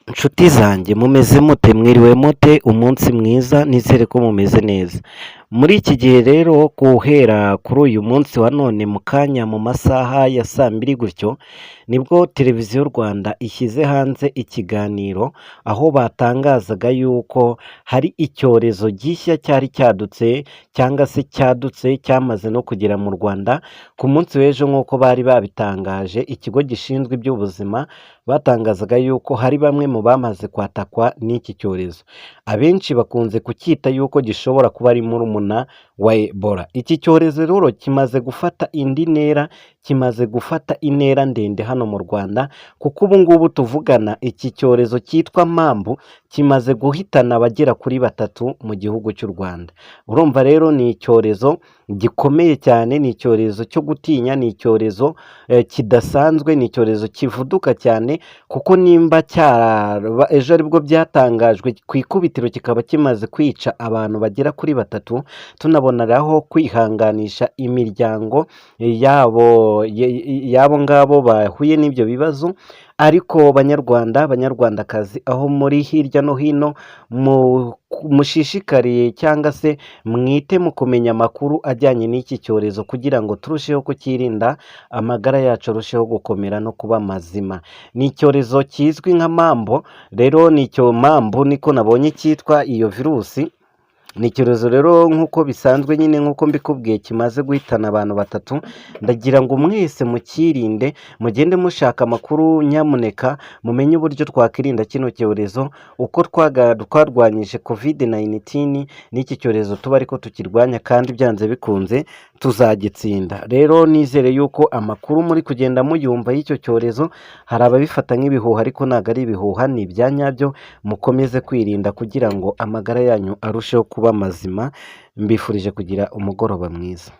Nshuti zanjye, mumeze mute? Mwiriwe mute? Umunsi mwiza, nizere ko mumeze neza. Muri iki gihe rero, guhera kuri uyu munsi wa none, mu kanya mu masaha ya saa 2 gutyo, nibwo Televiziyo Rwanda ishyize hanze ikiganiro aho batangazaga yuko hari icyorezo gishya cyari cyadutse cyangwa se cyadutse, cyamaze no kugera mu Rwanda ku munsi w'ejo. Nk'uko bari babitangaje, ikigo gishinzwe iby'ubuzima batangazaga yuko hari bamwe mu bamaze kwatakwa n'iki cyorezo. Abenshi bakunze kucyita yuko gishobora kuba ari murumuna wa Ebola. Iki cyorezo rero kimaze gufata indi ntera, kimaze gufata intera ndende hano mu Rwanda, kuko ubu ngubu tuvugana iki cyorezo cyitwa Mambu kimaze guhitana abagera kuri batatu mu gihugu cy'u Rwanda. Urumva rero ni icyorezo gikomeye cyane, ni icyorezo cyo gutinya, ni icyorezo kidasanzwe, ni icyorezo kivuduka cyane, kuko nimba cyaraba ejo aribwo byatangajwe, ku ikubitiro kikaba kimaze kwica abantu bagera kuri batatu. Tunaboneraho kwihanganisha imiryango yabo, y'abo ngabo bahuye n'ibyo bibazo. Ariko Banyarwanda, Banyarwandakazi, aho muri hirya no hino, mushishikariye cyangwa se mwite mu kumenya amakuru ajyanye n'iki cyorezo kugira ngo turusheho kucyirinda, amagara yacu arusheho gukomera no kuba mazima. Ni icyorezo kizwi nka Mambo rero, ni icyo Mambo niko nabonye cyitwa iyo virusi. Ni icyorezo rero nk'uko bisanzwe nyine, nk'uko mbikubwiye, kimaze guhitana abantu batatu. Ndagira ngo mwese mukirinde, mugende mushaka amakuru, nyamuneka mumenye uburyo twakwirinda kino cyorezo. Uko twarwanyije COVID-19, n'iki cyorezo tuba ariko tukirwanya, kandi byanze bikunze tuzagitsinda. Rero nizere yuko amakuru muri kugenda muyumva y'icyo cyorezo. Hari ababifata nk'ibihuha, ariko ntabwo ari ibihuha, ni ibya nyabyo. Mukomeze kwirinda kugira ngo amagara yanyu arusheho kuba mazima. Mbifurije kugira umugoroba mwiza.